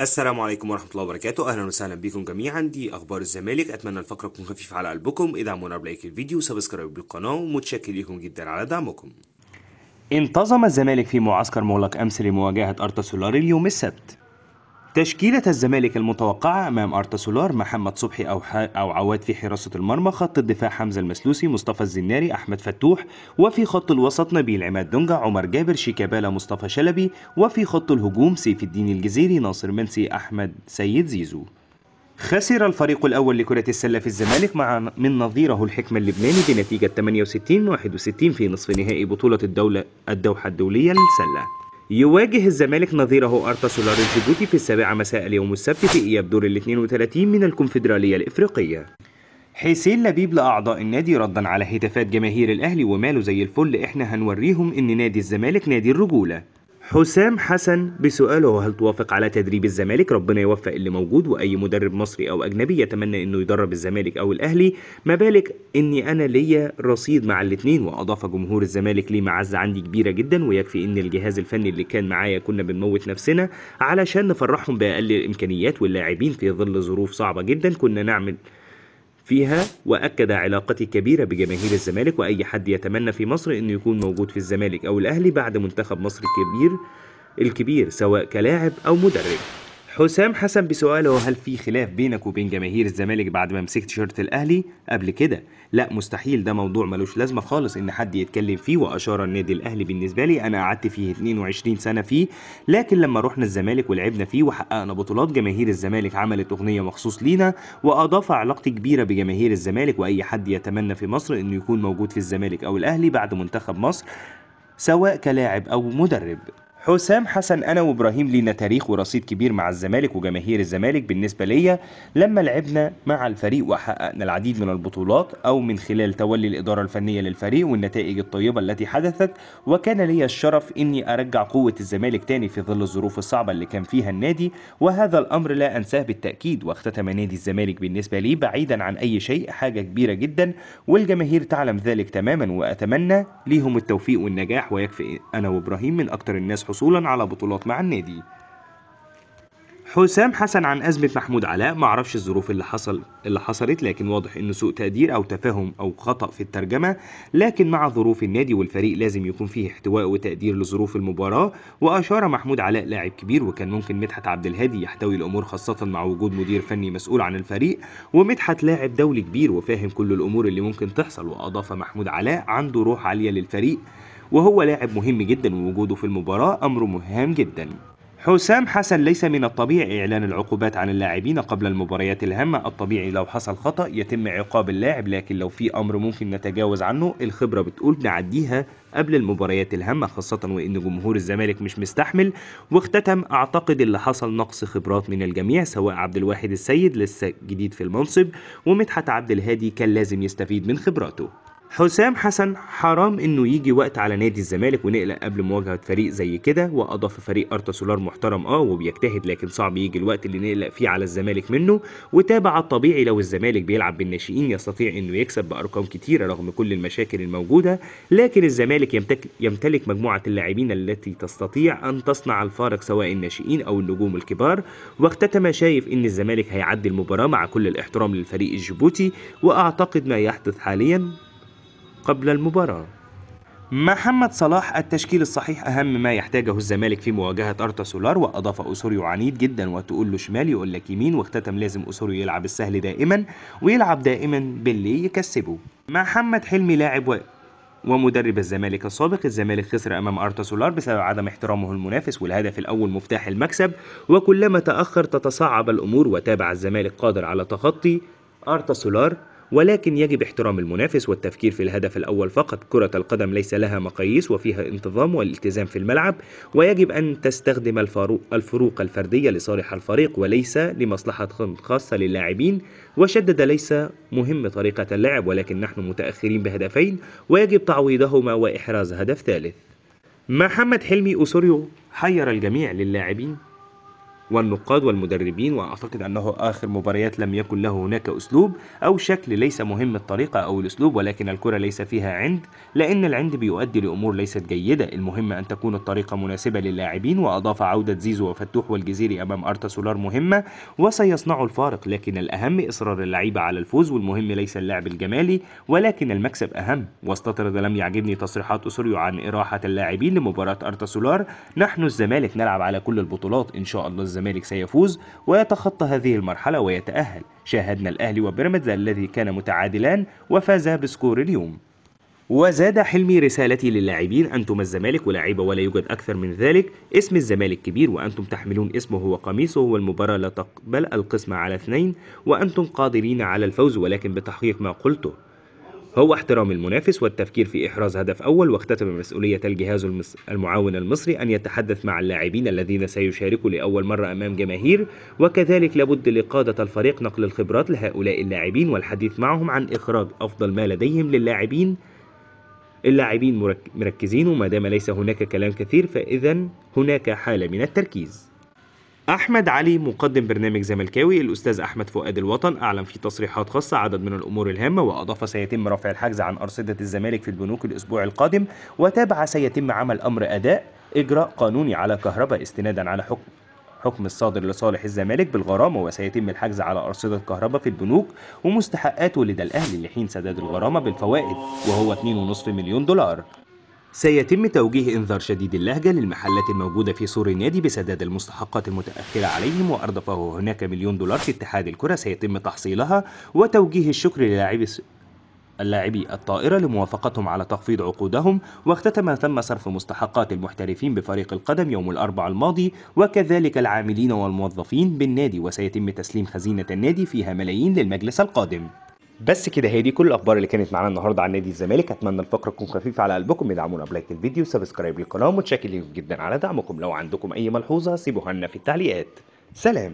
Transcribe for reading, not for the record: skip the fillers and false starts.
السلام عليكم ورحمة الله وبركاته، أهلا وسهلا بكم جميعا. دي أخبار الزمالك. أتمنى الفقرة تكون خفيفة على قلبكم. ادعمونا ب like الفيديو و subscribe بالقناة، ومتشكر لكم جدا على دعمكم. انتظم الزمالك في معسكر مغلق أمس لمواجهة أرتا سولار اليوم السبت. تشكيلة الزمالك المتوقعة أمام أرتا سولار: محمد صبحي أو عواد في حراسة المرمى، خط الدفاع حمزة المسلوسي، مصطفى الزناري، أحمد فتوح، وفي خط الوسط نبيل عماد دونجا، عمر جابر، شيكابالا، مصطفى شلبي، وفي خط الهجوم سيف الدين الجزيري، ناصر منسي، أحمد سيد زيزو. خسر الفريق الأول لكرة السلة في الزمالك من نظيره الحكمة اللبناني بنتيجة 68-61 في نصف نهائي بطولة الدولة الدوحة الدولية للسلة. يواجه الزمالك نظيره أرتا سولار الجيبوتي في 7 مساء اليوم السبت في إياب دور 32 من الكونفدرالية الإفريقية. حسين لبيب لأعضاء النادي ردا على هتافات جماهير الأهلي: وماله زي الفل، إحنا هنوريهم إن نادي الزمالك نادي الرجولة. حسام حسن بسؤاله: هل توافق على تدريب الزمالك؟ ربنا يوفق اللي موجود، وأي مدرب مصري أو أجنبي يتمنى إنه يدرب الزمالك أو الأهلي، ما بالك إني أنا ليا رصيد مع الاثنين. وأضاف: جمهور الزمالك ليه معزة عندي كبيرة جدا، ويكفي إن الجهاز الفني اللي كان معايا كنا بنموت نفسنا علشان نفرحهم بأقل الإمكانيات، واللاعبين في ظل ظروف صعبة جدا كنا نعمل فيها. وأكد علاقتي الكبيرة بجماهير الزمالك، وأي حد يتمنى في مصر إنه يكون موجود في الزمالك أو الأهلي بعد منتخب مصر الكبير سواء كلاعب أو مدرب. حسام حسن بسؤاله: هل في خلاف بينك وبين جماهير الزمالك بعد ما مسكت shirt الأهلي قبل كده؟ لا مستحيل، ده موضوع ملوش لازمة خالص إن حد يتكلم فيه. وأشار: النادي الأهلي بالنسبة لي أنا قعدت فيه 22 سنة فيه، لكن لما رحنا الزمالك ولعبنا فيه وحققنا بطولات جماهير الزمالك عملت أغنية مخصوص لينا. وأضاف: علاقتي كبيرة بجماهير الزمالك، وأي حد يتمنى في مصر إنه يكون موجود في الزمالك أو الأهلي بعد منتخب مصر سواء كلاعب أو مدرب. حسام حسن: أنا وإبراهيم لينا تاريخ ورصيد كبير مع الزمالك وجماهير الزمالك. بالنسبة ليا لما لعبنا مع الفريق وحققنا العديد من البطولات، أو من خلال تولي الإدارة الفنية للفريق والنتائج الطيبة التي حدثت، وكان لي الشرف إني أرجع قوة الزمالك تاني في ظل الظروف الصعبة اللي كان فيها النادي، وهذا الأمر لا أنساه بالتأكيد. واختتم: نادي الزمالك بالنسبة لي بعيدا عن أي شيء حاجة كبيرة جدا، والجماهير تعلم ذلك تماما، وأتمنى ليهم التوفيق والنجاح، ويكفي أنا وإبراهيم من أكتر الناس حصولا على بطولات مع النادي. حسام حسن عن أزمة محمود علاء: معرفش الظروف اللي حصلت، لكن واضح إنه سوء تقدير أو تفاهم أو خطأ في الترجمة، لكن مع ظروف النادي والفريق لازم يكون فيه احتواء وتقدير لظروف المباراة. وأشار محمود علاء لاعب كبير، وكان ممكن مدحت عبد الهادي يحتوي الأمور، خاصة مع وجود مدير فني مسؤول عن الفريق، ومدحت لاعب دولي كبير وفاهم كل الأمور اللي ممكن تحصل. وأضاف: محمود علاء عنده روح عالية للفريق، وهو لاعب مهم جدا، ووجوده في المباراة أمر مهم جدا. حسام حسن: ليس من الطبيعي إعلان العقوبات عن اللاعبين قبل المباريات الهامة، الطبيعي لو حصل خطأ يتم عقاب اللاعب، لكن لو في أمر ممكن نتجاوز عنه الخبرة بتقول نعديها قبل المباريات الهامة، خاصة وإن جمهور الزمالك مش مستحمل. واختتم: أعتقد اللي حصل نقص خبرات من الجميع، سواء عبد الواحد السيد لسه جديد في المنصب، ومدحت عبد الهادي كان لازم يستفيد من خبراته. حسام حسن: حرام انه يجي وقت على نادي الزمالك ونقلق قبل مواجهة فريق زي كده. واضاف: فريق أرتا سولار محترم وبيجتهد، لكن صعب يجي الوقت اللي نقلق فيه على الزمالك منه. وتابع: الطبيعي لو الزمالك بيلعب بالناشئين يستطيع انه يكسب بارقام كتيرة رغم كل المشاكل الموجودة، لكن الزمالك يمتلك مجموعة اللاعبين التي تستطيع ان تصنع الفارق سواء الناشئين او النجوم الكبار. واختتم: شايف ان الزمالك هيعدي المباراة مع كل الاحترام للفريق الجيبوتي، واعتقد ما يحدث حاليا قبل المباراة. محمد صلاح: التشكيل الصحيح أهم ما يحتاجه الزمالك في مواجهة أرتا سولار. وأضاف: أوسوريو عنيد جدا، وتقول له شمال يقول لك يمين. واختتم: لازم أوسوريو يلعب السهل دائما، ويلعب دائما باللي يكسبه. محمد حلمي لاعب ومدرب الزمالك السابق: الزمالك خسر أمام أرتا سولار بسبب عدم احترامه المنافس، والهدف الأول مفتاح المكسب، وكلما تأخر تتصاعب الأمور. وتابع: الزمالك قادر على تخطي أرتا سولار، ولكن يجب احترام المنافس والتفكير في الهدف الأول فقط. كرة القدم ليس لها مقاييس، وفيها انتظام والالتزام في الملعب، ويجب أن تستخدم الفروق الفردية لصالح الفريق وليس لمصلحة خاصة للاعبين. وشدد: ليس مهم طريقة اللعب، ولكن نحن متأخرين بهدفين ويجب تعويضهما وإحراز هدف ثالث. محمد حلمي: أوسوريو حير الجميع للاعبين. والنقاد والمدربين، وأعتقد أنه آخر مباريات لم يكن له هناك أسلوب أو شكل. ليس مهم الطريقة أو الأسلوب، ولكن الكرة ليس فيها عند، لأن العند بيؤدي لأمور ليست جيدة. المهم أن تكون الطريقة مناسبة للاعبين. وأضاف عودة زيزو وفتوح والجزيري أمام أرتا سولار مهمة وسيصنعوا الفارق، لكن الأهم إصرار اللعيبة على الفوز، والمهم ليس اللعب الجمالي ولكن المكسب أهم. واستطرد لم يعجبني تصريحات أوسوريو عن إراحة اللاعبين لمباراة أرتا سولار، نحن الزمالك نلعب على كل البطولات، إن شاء الله الزمالك سيفوز ويتخطى هذه المرحلة ويتأهل. شاهدنا الأهلي وبيراميدز الذي كان متعادلان وفاز ب score اليوم. وزاد حلمي رسالتي للاعبين، أنتم الزمالك ولاعيبة ولا يوجد أكثر من ذلك، اسم الزمالك كبير وأنتم تحملون اسمه وقميصه، والمباراة لا تقبل القسمة على 2، وأنتم قادرين على الفوز ولكن بتحقيق ما قلته هو احترام المنافس والتفكير في إحراز هدف أول. واختتم مسؤولية الجهاز المعاون المصري أن يتحدث مع اللاعبين الذين سيشاركوا لأول مرة أمام جماهير، وكذلك لابد لقادة الفريق نقل الخبرات لهؤلاء اللاعبين والحديث معهم عن إخراج أفضل ما لديهم للاعبين. اللاعبين مركزين، وما دام ليس هناك كلام كثير فإذا هناك حالة من التركيز. أحمد علي مقدم برنامج زملكاوي الأستاذ أحمد فؤاد الوطن أعلن في تصريحات خاصة عدد من الأمور الهامة، وأضاف سيتم رفع الحجز عن أرصدة الزمالك في البنوك الأسبوع القادم، وتابع سيتم عمل أمر أداء إجراء قانوني على كهرباء استنادا على حكم الصادر لصالح الزمالك بالغرامة، وسيتم الحجز على أرصدة كهرباء في البنوك ومستحقاته لدى الأهلي لحين سداد الغرامة بالفوائد وهو 2.5 مليون دولار. سيتم توجيه إنذار شديد اللهجة للمحلات الموجودة في سور النادي بسداد المستحقات المتأخرة عليهم، وأردفه هناك مليون دولار في اتحاد الكرة سيتم تحصيلها، وتوجيه الشكر للاعبي الطائرة لموافقتهم على تخفيض عقودهم. واختتم تم صرف مستحقات المحترفين بفريق القدم يوم الأربعاء الماضي، وكذلك العاملين والموظفين بالنادي، وسيتم تسليم خزينة النادي فيها ملايين للمجلس القادم. بس كده هي دي كل الاخبار اللي كانت معانا النهارده عن نادي الزمالك. اتمنى الفقرة تكون خفيفة على قلبكم، ادعمونا ب like الفيديو و subscribe للقناة، ومتشكرين جدا على دعمكم. لو عندكم اي ملحوظة سيبوها لنا في التعليقات. سلام.